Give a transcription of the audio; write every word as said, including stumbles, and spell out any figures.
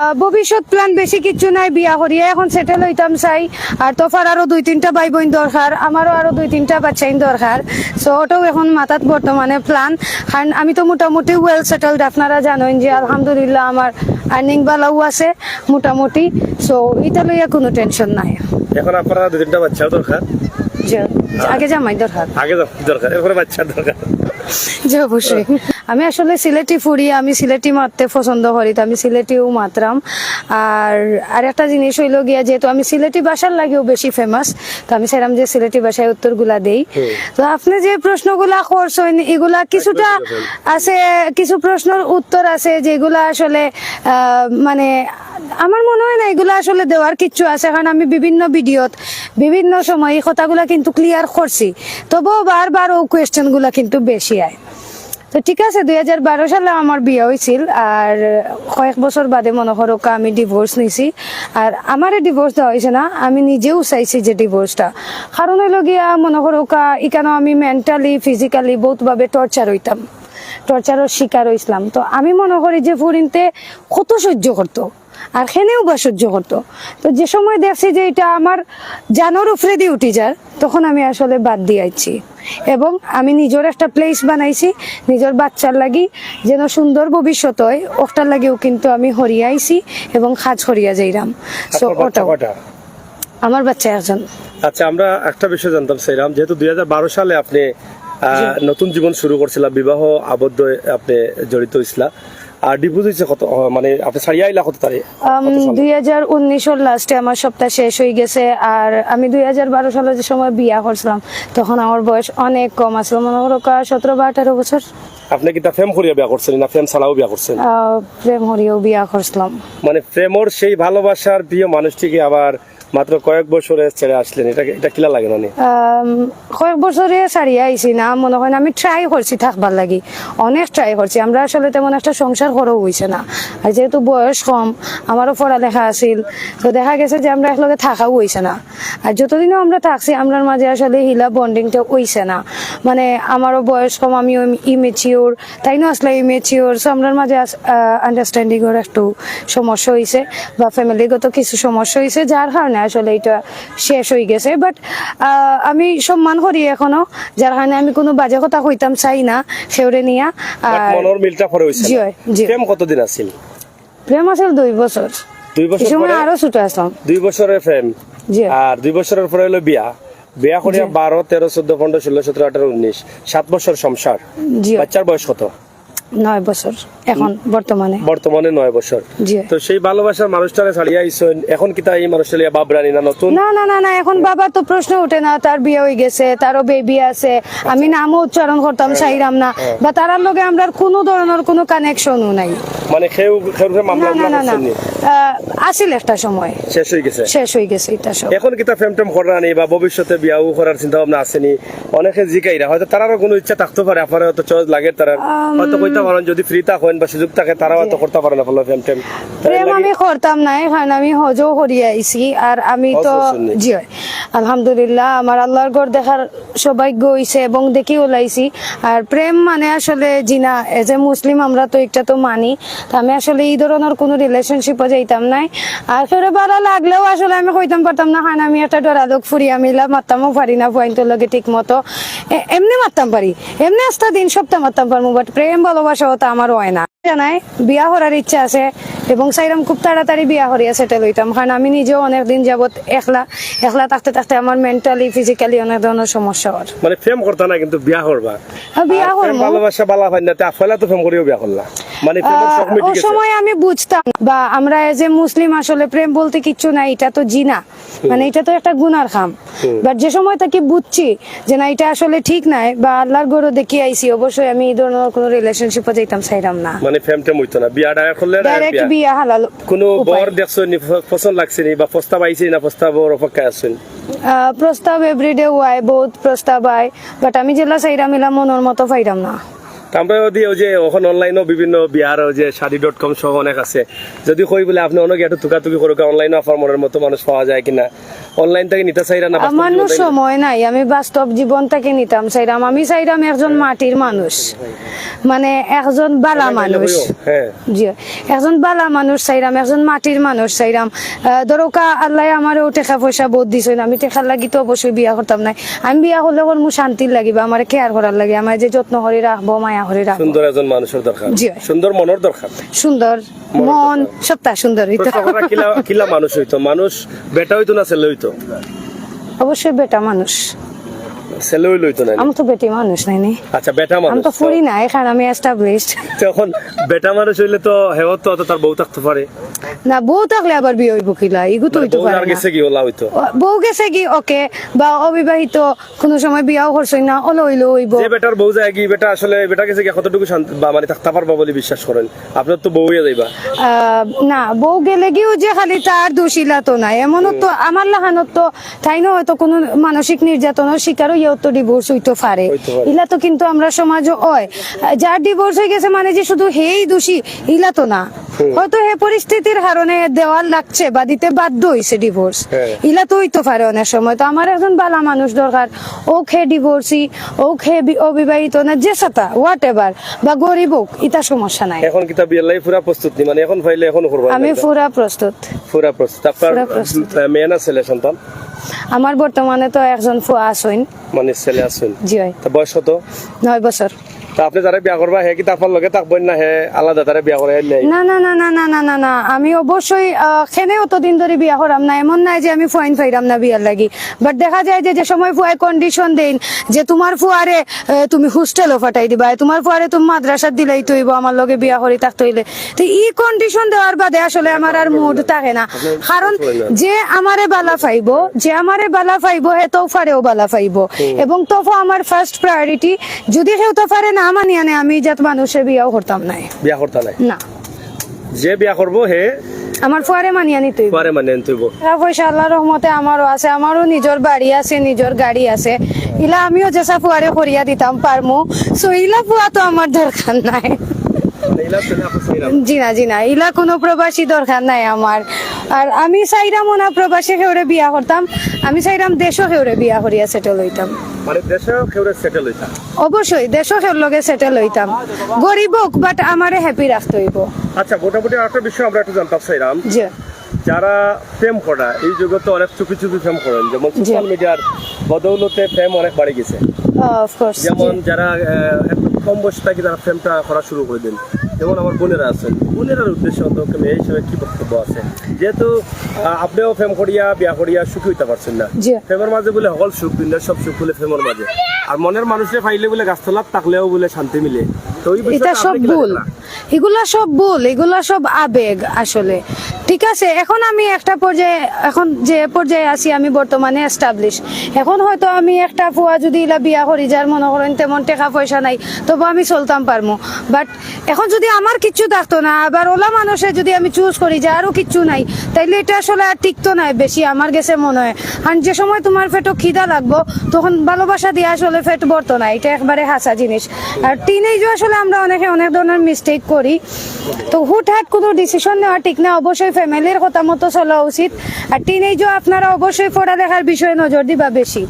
আহ, ভবিষ্যৎ প্ল্যান বেশি কিচ্ছু নাই, বিয়া করিয়া এখন সেটেল হইতাম চাই। আর তো ফারারও দুই তিনটা ভাই বোন দরকার, আমারও আরো দুই তিনটা বাচ্চাইন দরকার। সো ওটাও এখন মাথাত বর্তমানে প্ল্যান, কারণ আমি তো মোটামুটি ওয়েল সেটেলড। আপনারা জানেন যে আলহামদুলিল্লাহ আমার আর্নিং ভালাও আছে মোটামুটি। সো এটা লইয়া কোনো টেনশন নাই। এখন আপনারা দুই তিনটা বাচ্চাও দরকার। যে আগে জামাই দরকার। আগে দর- দরকার, এরপরে বাচ্চার দরকার। জি, অবশ্যই। আমি আসলে সিলেটি ফুড়ি, আমি সিলেটি মাততে পছন্দ করি, তো আমি সিলেটিও মাতরাম। আর আরেকটা জিনিস হইল গিয়া, যেহেতু আমি সিলেটি ভাষার লাগিও বেশি ফেমাস, তো আমি সেরাম যে সিলেটি ভাষায় উত্তরগুলা দেই। তো আপনি যে প্রশ্নগুলা করছেন, এগুলা কিছুটা আছে, কিছু প্রশ্নর উত্তর আছে যেগুলা আসলে আহ, মানে আমার মনে হয় না এগুলা আসলে দেওয়ার কিচ্ছু আছে, কারণ আমি বিভিন্ন ভিডিওত বিভিন্ন সময় এই কথাগুলা কিন্তু ক্লিয়ার করছি, তবুও বারবার ও কোয়েশ্চেন গুলা কিন্তু বেশি আয়। তো ঠিক আছে, দুই হাজার বারো সালে আমার বিয়া হইছিল, আর কয়েক বছর বাদে মনে করো কা আমি ডিভোর্স নিছি। আর আমারে ডিভোর্স দেওয়া হয়েছে না, আমি নিজেও চাইছি যে ডিভোর্সটা। কারণ হইল গিয়া মনে করো কা ইকানো আমি মেন্টালি ফিজিক্যালি বহুত ভাবে টর্চার হইতাম, টর্চারর শিকার হইছিলাম। তো আমি মনে করি যে ফুরিনতে কত সহ্য করতো, আর খেনেও বা সহ্য করতো। তো যে সময় দেখছি যে এটা আমার জানোর উপরে দিয়ে উঠি যার, তখন আমি আসলে বাদ দিয়ে আইছি। এবং আমি নিজের একটা প্লেস বানাইছি নিজের বাচ্চার লাগি, যেন সুন্দর ভবিষ্যৎ হয়, ওটার লাগিও কিন্তু আমি হরিয়া আইছি এবং কাজ করিয়া যাইরাম। সো আপনার বাচ্চা ওটাও কয়টা? আমার বাচ্চা একজন। আচ্ছা, আমরা একটা বিষয় জানতাম চাইলাম, যেহেতু দুই হাজার বারো সালে আপনি আহ, নতুন জীবন শুরু করছিলেন, বিবাহ আবদ্ধ হয়ে আপনি জড়িত হইছিলা, আর ডিভোর্স হয়েছে কত, আহ, মানে আপনি ছাড়িয়া আইলা কত তারিখ? দুই হাজার উনিশর লাস্টে আমার সবটা শেষ হয়ে গেছে। আর আমি দুই হাজার বারো সালে যে সময় বিয়া করছিলাম, তখন আমার বয়স অনেক কম আসলো, মনে করো কা সতেরো বা আঠারো বছর। আপনি কি তা প্রেম করিয়া বিয়া করছেন না প্রেম ছাড়াও বিয়া করছেন? আহ, প্রেম করিয়াও বিয়া করছিলাম। মানে প্রেমর সেই ভালোবাসার প্রিয় মানুষটিকে আবার মাত্র কয়েক বছরে ছেড়ে আসলেন, এটা এটা কিলা লাগে না নি? আম, কয়েক বছরে ছাড়িয়া আইছি না, মনে হয় না। আমি ট্রাই করছি থাকবার লাগি, অনেক ট্রাই করছি। আমরা আসলে তেমন একটা সংসার করাও হইছে না, আর যেহেতু বয়স কম, আমারও পড়ালেখা আছিল, তো দেখা গেছে যে আমরা একলগে থাকাও হইছে না। আর যতদিনও আমরা থাকছি, আমরার মাঝে আসলে হিলা বন্ডিংটা হইছে না। মানে আমারও বয়স কম, আমিও ইমেচিওর, তাইনও আসলে ইমেচিওর। সো আমরার মাঝে আন্ডারস্ট্যান্ডিংয়ের একটু সমস্যা হইছে বা ফ্যামিলিগত কিছু সমস্যা হইছে, যার কারণে আসলে এটা শেষ হয়ে গেছে। বাট আমি সম্মান করি এখনো, যার কারণে আমি কোনো বাজে কথা কইতাম চাই না কেউরে নিয়া। বাট আর মনের মিলটা পরে হইছে জি না। হয়, জি। প্রেম কতদিন আছিল? প্রেম আছিল দুই বছর। দুই বছর এই সময় পরে? আরো ছোট আসলাম। দুই বছরের প্রেম। জি। আর দুই বছরের পরে হলো বিয়া। বিয়া করিয়া জি। বারো, তেরো, চোদ্দ, পনেরো, ষোলো, সতেরো, আঠারো, উনিশ, সাত বছর সংসার। জি। বাচ্চার বয়স কত? নয় বছর এখন বর্তমানে। বর্তমানে নয় বছর। জি। তো সেই ভালোবাসার মানুষটারে ছাড়িয়া আইছইন, এখন কিতা এই মানুষটা লইয়া ভাবরানি না নতুন? না না না না, এখন বাবার তো প্রশ্ন উঠে না, তার বিয়ে হয়ে গেছে, তারও বেবি আছে। আমি নামও উচ্চারণ করতাম চাইরাম না, বা তারার লগে আমরার কোনো ধরনের কোনো কানেকশনও নাই। মানে কেউ কেউরে মামলা না না উমলা না না। করছেন নি? আহ, আছিল একটা সময়, শেষ হয়ে গেছে। শেষ হয়ে গেছে এটা সব। এখন কিতা প্রেম টেম কররা নি বা ভবিষ্যতে বিয়াও করার চিন্তা ভাবনা আছে নি? অনেকে জিকাইরা, হয়তো তারারও কোনো ইচ্ছা থাকতে পারে, আপনারা হয়তো চয়েস লাগে তারা, হয়তো কইতে পারেন যদি ফ্রি থাকেন বা সুযোগ থাকে তারা হয়তো করতে পারেন আপনারা প্রেম টেম। প্রেম আমি করতাম না, কারণ আমি হজও করিয়া আইছি। আর আমি হজ তো করছেন নি? জি হয়, আলহামদুলিল্লাহ, আমার আল্লাহর ঘর দেখার সৌভাগ্য হইছে এবং দেখি ওলাইছি। আর প্রেম মানে আসলে জি না, এজ এ মুসলিম আমরা তো একটা তো মানি, তো আমি আসলে এই ধরনের কোনো রিলেশনশিপও যাইতাম নাই। আর কেউরে ভালো লাগলেও আসলে আমি কইতাম পারতাম না, কারণ আমি একটা ডরা লোক ফুরি, আমি ইলা মারতামও পারি না ফুয়াইন্তর লগে ঠিক মতো। এ- এমনি মারতাম পারি, এমনি আস্তা দিন সপ্তাহ মারতাম পারমু, বাট প্রেম ভালোবাসা ওটা আমার হয় না। জানাই বিয়া করার ইচ্ছা আছে এবং চাইরাম খুব তাড়াতাড়ি বিয়া করিয়া সেটেল হইতাম, কারণ আমি নিজেও অনেক দিন যাবত একলা, একলা থাকতে থাকতে আমার মেন্টালি ফিজিক্যালি অনেক ধরনের সমস্যা হয়। মানে প্রেম করতা না কিন্তু বিয়া করবা। আর বিয়া আর প্রেম করমু। ভালোবাসা বালা পাই না, তে আফলা তো প্রেম করিও বিয়া করলা। মানে প্রেমের শখ আহ, মিটি ও গেছে। সময় আমি বুঝতাম, বা আমরা এজ এ মুসলিম আসলে প্রেম বলতে কিচ্ছু নাই, এটা তো জি না, মানে এটা তো একটা গুনার কাম। বাট যে সময় তাকে বুঝছি যে না, এটা আসলে ঠিক নাই, বা আল্লাহর ঘরও দেখি আইছি, অবশ্যই আমি এই ধরনের কোনো রিলেশনশিপে যাইতাম চাইরাম না। মানে প্রেম টেম হইতো না, বিয়া ডায়া করলে direct ডাইরেক্ট বিয়া। বিয়া হালাল কোনো উপায়। বর দেখছো নি, প- পছন্দ লাগছে নি বা প্রস্তাব আইছে নি না প্রস্তাবর অপেক্ষায় আছেন? আহ, প্রস্তাব এভরিডে ওয়াই, বহুত প্রস্তাব আয়, বাট আমি যেলা চাইরাম ইলা মনর মতো পাইরাম না। তা আমরা যদি ওই যে এখন অনলাইনেও বিভিন্ন বিয়ার ওই যে শাদি ডট কম সহ অনেক আছে, যদি কই বলে আপনি অনেক একটু তুকাতুকি করুক, অনলাইনে আপনার মনের মতো মানুষ পাওয়া যায় কিনা, অনলাইন থাকি নিতা চাইরা না বাস্তব আমার জীবন থাকি নিতা? সময় নাই, আমি বাস্তব জীবন থাকি নিতাম চাইরাম। আমি চাইরাম একজন মাটির মানুষ, মানে একজন বালা অনলাইন মানুষ। হইও, হ্যাঁ। জি, একজন বালা মানুষ চাইরাম, একজন মাটির মানুষ চাইরাম। আহ, ধরো কা আল্লাহ আমারে ও টেকা পয়সা বহুত দিছইন, আমি টেকার লাগি তো অবশ্যই বিয়া করতাম নায়। আমি বিয়া করলে করমু শান্তির লাগি বা আমারে কেয়ার করার লাগি, আমারে যে যত্ন করি রাখবো, মায়া করি রাখবো। সুন্দর একজন মানুষের দরকার। জি। সুন্দর মনর দরকার। সুন্দর মনর মন, দরকার। সবটা সুন্দর হইতো। প্রশ্ন করা কিলা, কিলা মানুষ হইতো? মানুষ বেটা হইতো না ছেলে হইতো? অবশ্যই বেটা মানুষ। ছেলে হইলে হইতো না? আমি তো বেটি মানুষ নাইনি। আচ্ছা, বেটা মানুষ। আমি তো ফুরি না, এখন আমি established। তো এখন বেটা মানুষ হইলে তো হেও তো অত তার বউ থাকতে পারে। না, বউ থাকলে আবার বিয়া হইব কিলা? ইগু তো মানে হইতো বউ পারে আর না। গেছে কি ওলা হইতো? ও, বউ গেছে কি, ওকে, বা অবিবাহিত, কোনো সময় বিয়াও করছইন না, ওলা হইলেও হইব। যে বেটার বউ যায় কি, বেটা আসলে বেটা গেছে কি কতটুকু শান্ত বা মানে থাকতে পারবা বলে বিশ্বাস করেন? আপনার তো বউ হইয়া যাইবা। আহ, না, বউ গেলে গিয়েও যে খালি তার দোষ ইলা তো নাই, এমনও তো আমার লাখানোর তো তাই না, হয়তো কোনো মানসিক নির্যাতনের শিকার হইয়াও তো ডিভোর্স হইতে পারে। হইতে পারে। ইলা তো কিন্তু আমরা সমাজও হয়, যার ডিভোর্স হয়ে গেছে মানে যে শুধু হেই দোষী, ইলা তো না। হুম। হয়তো হে পরিস্থিতির কারণে দেওয়ার লাগছে বা দিতে বাধ্য হইছে ডিভোর্স। হ্যাঁ। ইলা তো হইতে পারে অনেক সময়। তো আমার একজন বালা মানুষ দরকার, ও খে ডিভোর্সি, ও খে বি-, অবিবাহিত না, যে সাতা, হোয়াট এভার, বা গরিব হোক, ইতা সমস্যা নাই। এখন কিতা বিয়ার লাগি পুরা প্রস্তুত নি? মানে এখন পাইলে এখন করবা আমি না? পুরা প্রস্তুত। পুরা প্রস্তুত। আপনার, পুরা প্রস্তুত। আহ, মেয়ে না ছেলে সন্তান? আমার বর্তমানে তো একজন ফুয়া আছইন। মানে ছেলে আছইন? জি ভাই। তা বয়স কত? নয় বছর। তা আপনি যারা বিয়া করবা, হে কি তারপর লগে থাকবেন না, হে আলাদা তারা বিয়া করে নেই? না, না, না, না, না, না, না, না। আমি অবশ্যই, আহ, খেনে অতদিন ধরে বিয়া করাম না। এমন নাই যে আমি ফুয়াইন পাইরাম না বিয়ার লাগি। বাট দেখা যায় যে, যে সময় ফুয়ায় কন্ডিশন দেইন যে, "তোমার ফুয়ারে, আহ, তুমি হোস্টেলও ফাটাই দিবা, তোমার ফুয়ারে তুমি মাদ্রাসাত দিলেই তো হইব, আমার লগে বিয়া করি থাকতে হইলে।" তো ই কন্ডিশন দেওয়ার বাদে আসলে আমার আর মুড থাকে না। কারণ যে আমারে বালা পাইবো, যে আমারে বালা পাইবো, হে তোফারেও বালা পাইবো। হুম। এবং তোফা আমার ফার্স্ট প্রায়োরিটি। যদি কেউ তোফারে না মানি আনে, আমি জাত মানুষে বিয়াও করতাম নায়। বিয়া করতা নায়? না। যে বিয়া করবো হে আমার ফুয়ারে মানি আনিতে হইবো। ফুয়ারে মানি আনিতে হইবো। টাকা পয়সা আল্লাহর রহমতে আমারও আছে, আমারও নিজর বাড়ি আছে, নিজর গাড়ি আছে। ইলা আমিও যেসা ফুয়ারে করিয়া দিতাম পারমু। So ইলা ফুয়া তো আমার দরকার নাই। মানে ইলা ছেলে আপনি চাইরা না? জি না, জি না, ইলা কোনো প্রবাসী দরকার নাই আমার। আর আমি চাইরামও না প্রবাসী কেউরে বিয়া করতাম, আমি চাইরাম দেশও কেউরে বিয়া করিয়া সেটেল হইতাম। মানে দেশও কেউরে সেটেল হইতাম? অবশ্যই, দেশও কেউর লগে সেটেল হইতাম। গরিব হোক, বাট আমারে হ্যাপি রাখতে হইব। আচ্ছা, মোটামুটি আরেকটা বিষয় আমরা একটু জানতাম চাইরাম। জি। যারা প্রেম করা, এই যুগে তো অনেক চুপি চুপি প্রেম করেন, যেমন জি। সোশ্যাল মিডিয়ার বদৌলতে প্রেম অনেক বাড়ি গেছে। অফকোর্স, যেমন জি। যারা, আহ, একদম কম বয়স থেকে তারা প্রেমটা করা শুরু করে দেন, যেমন আমার বোনেরা আছেন, বোনেরার উদ্দেশ্যে অন্তত মেয়ে হিসেবে কি বক্তব্য আছে? যেহেতু, আহ, আপনিও প্রেম করিয়া, বিয়া করিয়া সুখী হইতে পারছেন না। জি। প্রেমের মাঝে বলে হকল সুখ, দুনিয়ার সব সুখ বলে প্রেমের মাঝে। আর মনের মানুষে পাইলে বলে গাছতলাত থাকলেও বলে শান্তি মিলে। তো ওই বিষয়টা এটা সব আপনি কি ভুল। লাগেন না? এগুলা সব ভুল, এগুলা সব আবেগ আসলে। ঠিক আছে, এখন আমি একটা পর্যায়ে, এখন যে পর্যায়ে আছি আমি বর্তমানে এস্টাবলিশ। এখন হয়তো আমি একটা ফুয়া যদি ইলা বিয়া করি, যার মনে করেন তেমন টাকা পয়সা নাই, তবু আমি চলতাম পারমু। বাট এখন যদি আমার কিচ্ছু থাকতো না, আবার ওলা মানুষে যদি আমি চুজ করি যে আরো কিচ্ছু নাই, তাইলে এটা আসলে আর টিকতো নাই বেশি, আমার গেছে মনে হয়। কারণ যে সময় তোমার পেটও খিদা লাগবো, তখন ভালোবাসা দিয়ে আসলে পেট ভরতো না, এটা একবারে হাসা জিনিস। আর টিনেজও আসলে আমরা অনেকে অনেক ধরনের মিস্টেক করি। তো হুটহাট কোনো ডিসিশন নেওয়া ঠিক না, অবশ্যই ফ্যামিলির কথা মতো চলা উচিত। আর টিনেজও আপনারা অবশ্যই পড়ালেখার বিষয়ে নজর দিবা বেশি।